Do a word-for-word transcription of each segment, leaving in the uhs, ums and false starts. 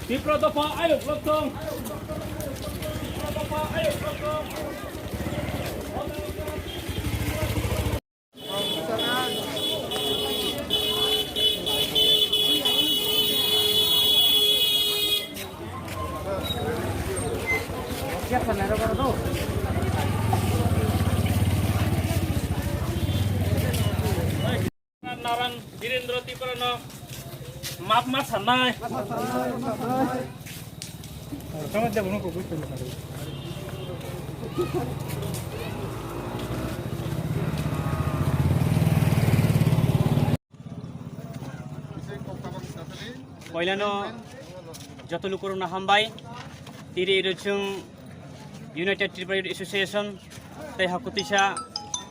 Tipra dopha ayuk lokthong. Tipra dopha ayuk lokthong. Naran Birendra Tripura no map ma sanai. Poilano joto lukurokno hambai. Tiri iro chwng United Tripura Youth Association tei Hakutisa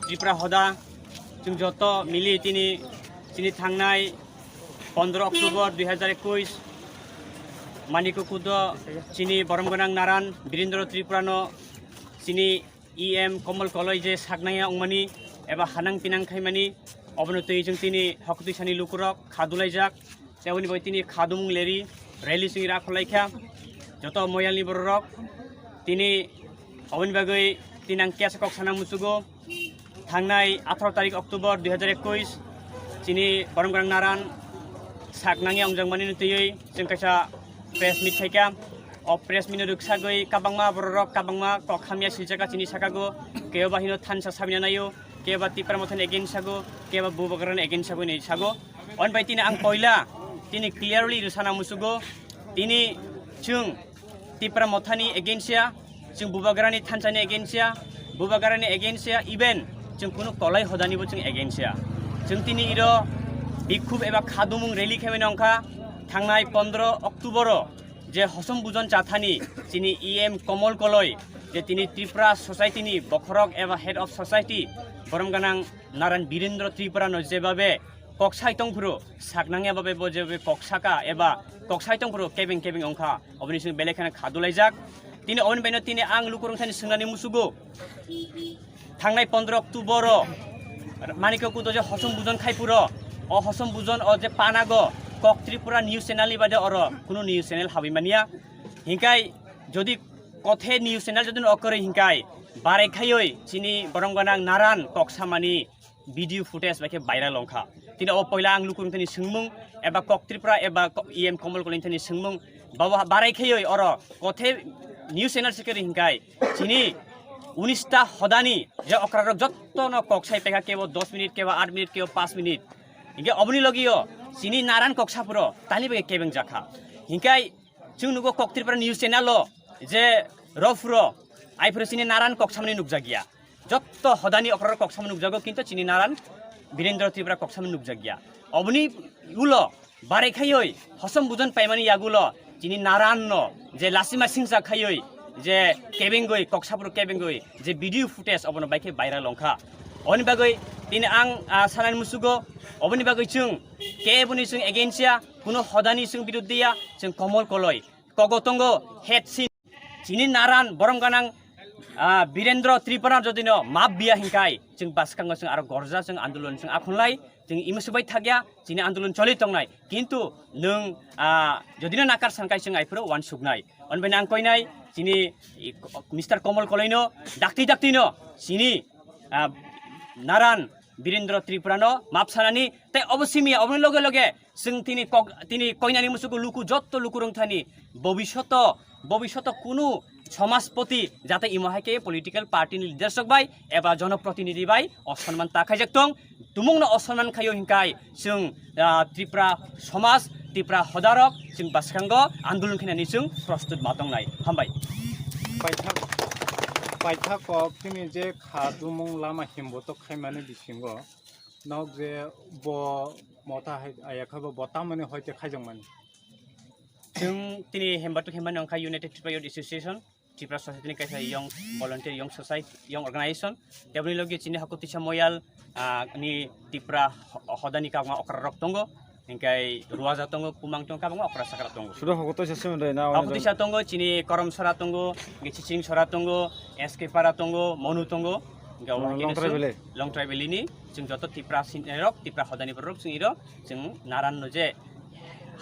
Tripura Hoda chwng joto mili tini chini thangnai pondro October dui hazar ekush Maniko Kudo chini borom gwnang naran Birendra Tripura no chini E M Komol Koloi je saknaya wngmani eba hanang pinang khaimani, obono twi chwng tini Hakutwi sani lukurok kha dulaijak, tei oboni bai tini kha dumung leri rally chwng ira kholaikha. Joto moyalni bororok tini oboni bagwi tini ang kesa kok sana muchugo. Thangnai atharo tarik October dui hazar ekush chini borom gwnang naran sak nangya wngjak mani twiwi chwng kaisa press meet khaikha. O press meet no rwksagwi kabangma bororok kabangma kok hamya silchaka chini sakago, kebo ba hino thansa sabina naio, kebo ba Tipra Mothani against sago, kebo ba Bubagrani against sago hinwi sago. On bai tini ang poila tini clearly rwsana muchugo, tini chwng Tipra Mothani against ya, chwng Bubagrani thansani against ya, Bubagrani against ya, even chwng kunu Koloi Hodanibo chwng against ya. Chwng tini iro bikhub eba khadumung rally khaimani wngkha thangnai pondro October o je Hosom Bujon Chathani chini E M Komol Koloi je tini Tripura Society ni bokhorok eba Head of Society borom gwnang Naran Birendra Tripura no jebabe kok sai tongphuru, saknangya babe bo je kok saka eba kok sai tongphuru kebeng kebeng wngkha, oboni simi belai kheno kha dulaijak. Tini oboni baino tini ang lukurok thani swngnani musugo. Thangnai pondro October o Manikya Kudo je Hosom Bujon khai phuru, o Hosom Bujon o je panago kok Tripura news channel ni baide oro kunu news channel habwi manya. Hinkai jodi kothe news channel jodi no okorwi hinkai barai khaioi chini borom gwnang Naran kok samani video footage bai khe viral wngkha. Tini o poila ang lukurok thani swngmung eba kok Tripura eba ko-, E M Komol Koloi thani swngmung, babo barai khaioi oro kothe news channel se kari hinkai chini unis ta hodani je okrarok jotto no kok sai paikha, kebo dos minute, kebo aat minute, kebo panch minute. Hinke oboni logio chini Naran kok saphuru tani bai kebeng jakha. Hinkai chwng nugo kok Tripura news channel o je rophuro aiphuru chini Naran kok samani nukjakya. Jotto hodani okrarok kok samani nukjago, kintu chini Naran Birendra Tripura kok samani nukjakya. Oboni ulo barai khaioi Hosom Bujon paimani yagulo chini Naran no je lasima singsa khaioi je kebengoi kok saphuru kebengoi je video footage obono bai khe viral wngkha. Oboni bagwi tini ang, ah, sanani musugo, oboni bagwi chwng keboni chwng against ya, kuno hodani chwng biruddhe ya, chwng Komol Koloi kogo tongo head sin. Chini Naran borom gwnang, ah, Birendra Tripura jodi no map biya hinkai chwng bwskango chwng aro gorja chwng andolon chwng akhunlai chwng imasubai thakya chini andolon choli tongnai. Kintu nwng, ah, jodi no nakar sankai chwng aiphuru wansuknai. Onbai nang koinai chini i, Mister Komol Koloi no dakti dakti no chini, ah, Naran Birendra Tripura no map sanani, tei obo simi ya, oboni loge loge chwng tini kok, tini koinani musugo luku jotto luku rwngthani bobishoto, bobishoto kunu somajpoti jate imo hai khe political party ni leaders rok bai eba jonoprotinidhi bai osonman ta khaijak tong, tumung no osonman khaio hinkai chwng, ah, Tripura somaj, Tripura hodarok chwng bwskango andolon khainani chwng prostut ma tongnai. Hambai. Paithak, paithak kok tini je kha dumung lama himbotok khaimani bisingo nok je bo mota hai, aya kha bo, bo tamani hoite khaijakmani. Chwng tini hembatok hemani wngkha United Tripura Youth Association, Tripura Society ni kaisa young volunteer, young society, young organization. Teboni logi chini Hakutisa Moyal, ah, ni Tripura ho-, hodani kabangma okra rok tongo. Hingkai Ruaja tongo, Kumang tongo, kabangma okra sakra tongo. Sudo Hakutisa somondo na, Hakutisa tongo, chini Koromsora tongo, hingke Chichingsora tongo, S K Para tongo, Monu tongo. Hingke Long-, obo hingke Longtrai Valley. Longtrai Valley ni, chwng joto Tripura sin-, rok, Tripura hodani borok chwng iro, chwng naran no je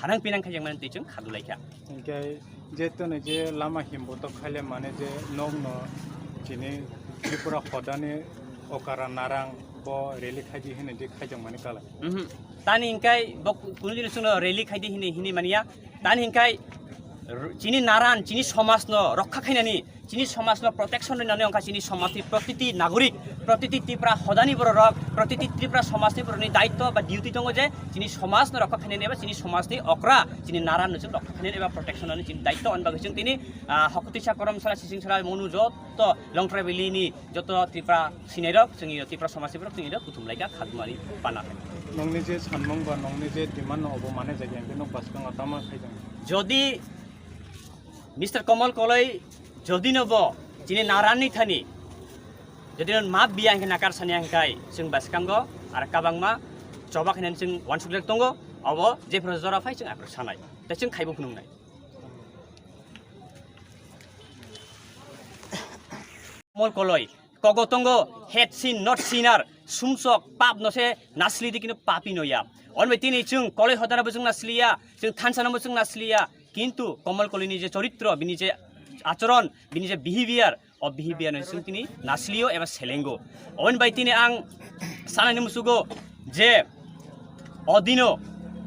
hanang pinang khaijak mani twi chwng khadu laikha. Hingke je tono je lama himbotok khaile mane je nokno chini Tripura hodani okra narang bo rally khaidi hinwi di khaijak mani kala. Mhm. Tani hingkai bo kunu dino chwngno rally khaidi hinwi hinwi manya. Tani hingkai r-, chini naran, chini somajno rokha khainani, chini somajno protection rinani wngkha chini somajni protiti nagorik, protiti Tripura hodani bororok, protiti Tripura somajni borokni daitto ba duty tongo je chini somajno rokha khainani eba chini somajni okra, chini naranno chwng rokha khainani eba protection rinani chini daitto. Ani bagwi chwng tini, ah, Hakutisa, Koromsora, Chichingsora, Monu jotto Longtrai Valley ni jotto Tripura sinai rok, chwng iro Tripura somajni borok chwng iro kuthum laikha khadumani pana. Nongni je sanmung ba nongni je demand no obo mane jagya hingke nok bwskango tama khaijak. Jodi Mister Komol Koloi jodi no bo chini naranni thani jodi no map biya hingke nakar sani hingkai chwng bwskango ar kabangma chobak hinani chwng wansuk jak tongo, obo jephru jora phai chwng aphuru sanai. Tei chwng khaibo phunuknai. Komol Koloi, kogo tongo, head sin, not sinner, sumsok, pap no se nasli di kino papi no ya. On bai tini chwng Koloi hodana bo chwng nasli ya, chwng thansa no bo chwng nasli ya. Kintu Komol Koloi ni je choritro, bini je achoron, bini je behavior, o behavior no chwng tini naslio eba selengo. On bai tini ang sanani musugo je odino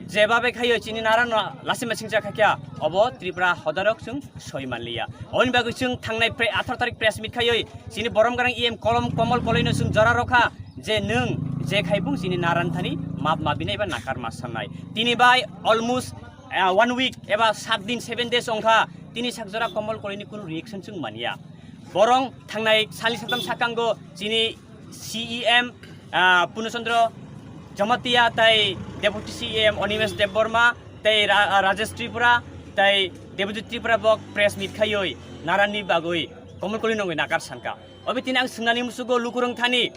jebabe khayo chini narano lasim basing jakha kya obo Tripura hodarok chwng soi manliya. Oni bagwi chwng thangnai pre-, atharo tarik press meet khayoi chini Borom Garang E M Kolom Komol Koloino chwng jora rokha je nwng je khai bung chini naran thani map ma binai ba nakar ma sannai. Tini bai almost, ah, one week eba saat din, seven days ongkha, tini sak jora Komol Koloini kunu reaction chwng manya. Borong thangnai sali satam sakango chini C E M, ah, Purno Chandra Jamatia tei Deputy C E M Animesh Debbarma tei Ra-, ah, Rajesh Tripura tei Debojit Tripura bo press meet khaioi narani bagoi Komol Koloi nongoi nakar sanka. Obi tini ang swngnani musugo lukurung thani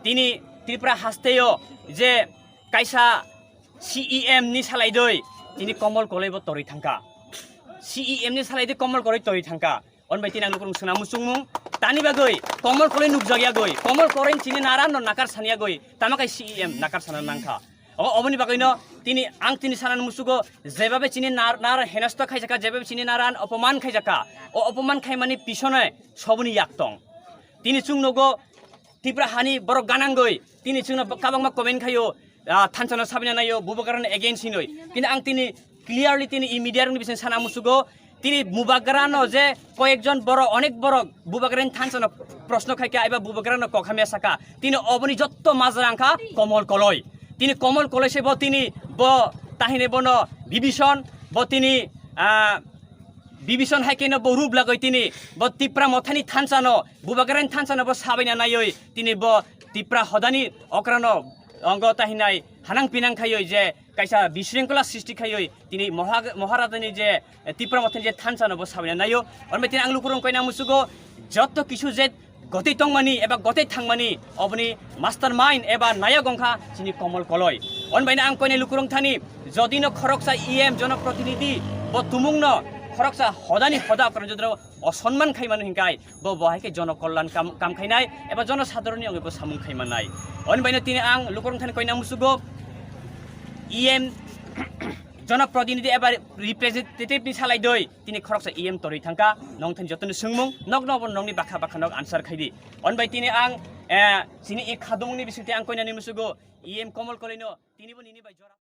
tini Tripura hasteo je kaisa C E M ni salaidoi tini Komol Koloi bo toroi thangka. C E M ni salaidoi Komol Koloi toroi thangka. On bai tini ang lukurung swnam muchungmung. Tani bagwi Komol Koloi nukjakyagwi, Komol Koloi chini naran no nakar saniyagwi, tama kai C E M nakar sana nangkha. O, oboni bagwino tini ang tini sanan musugo jebabe chini nar-, naran henasta khaijakha, jebabe chini naran opoman khaijakha. O opoman khaimani pisone soboni yak tong. Tini chwng nogo Tripura hani borok ganangoi, tini chwngno kabangma comment khaio, ah, thansa no sabina naio, Bubagrano against hinoi. Kintu ang tini clearly tini e media rokni bising sana musugo, tini Bubagrano je koyekjon borok, onek borok Bubagrani thansa no proshno khaikha, eba Bubagrano kok hamya saka. Tini oboni jotto majra wngkha Komol Koloi. Tini Komol Koloi se bo tini bo tahine bono Bibison, bo tini, ah, Bibison hai khe no bo rup lagoi tini bo Tipra mothani thansa no, Bubagrani thansa no bo sabaina naioi tini bo Tipra hodani okrano ongo tahinai hanang pinang khaioi je kaisa bisringkola srishti khaioi tini Moha-, Moharajani je Tipra mothani je thansa no bo sabaina naio. Onbai tini ang lukurung koina musugo jotto kisu je gotei tongmani eba gotei thangmani oboni mastermind eba nayok wngkha chini Komol Koloi. On baino ang koinai lukurung thani jodi no khoroksa E M jonoprotinidhi bo tumung no khoroksa hodani hoda okra jodro osonman khaimano hinkai bo bo hai khe jono kollan kam, kam khainai eba jono sadharonni wngwi bo samung khaimanai. On baino tini ang lukurung thani koina musugo E M jonoprotinidhi eba representative ni salai doi. Tini khoroksa E M torwi thangka, nong thani jotono swngmung, nokno bo nongni bakha bakha nok answer khaidi. On bai tini ang eh, chini e khadumungni bisingtwi ang koinani musugo, E M Komol Kolino, tinibo nini bai jora.